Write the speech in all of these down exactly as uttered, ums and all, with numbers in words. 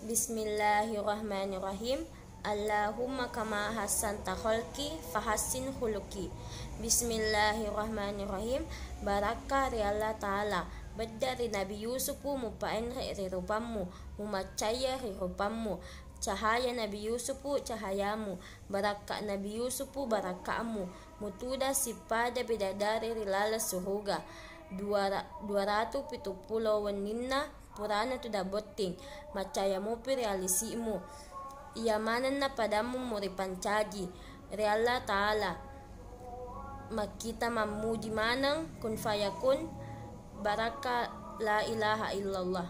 Bismillahirrahmanirrahim. Allahumma kama hassanta khalqi fahassin khuluqi. Bismillahirrahmanirrahim. Barakka ri Allah Ta'ala, bedda ri Nabi Yusupu mupaenre ri rupammu, mumaccaya ri rupammu. Cahaya Nabi Yusupu cahayamu, barakka Nabi Yusupu barakkamu, mutuda sippada bidadari ri laleng suruga. Dua ra-, dua ratu pitu pulo wenninna purana tudang botting, maccaya mupi ri alisi'mu. Iya manenna padammu muripancaji ri Allah Ta'ala. Makkita mammuji maneng kun fayakun, barakka la ilaha illallah.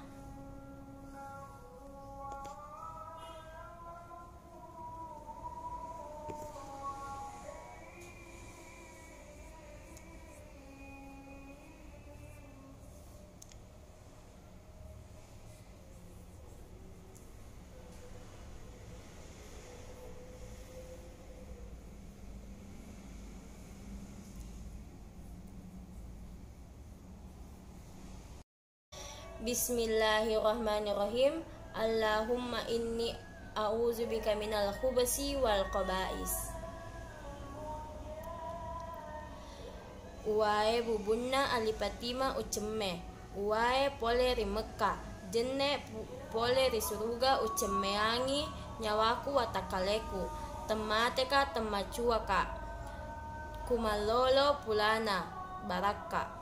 Bismillahirrahmanirrahim. Allahumma inni a'udzubika minal khubasi wal khaba'is. Uwae bubunna Ali Fatima ucemme, uwae pole ri Mekka, jenne pu-, pole ri suruga ucemmeangi nyawaku watakkaleku, temmateka temmacuaka, kumallolo pulana barakka.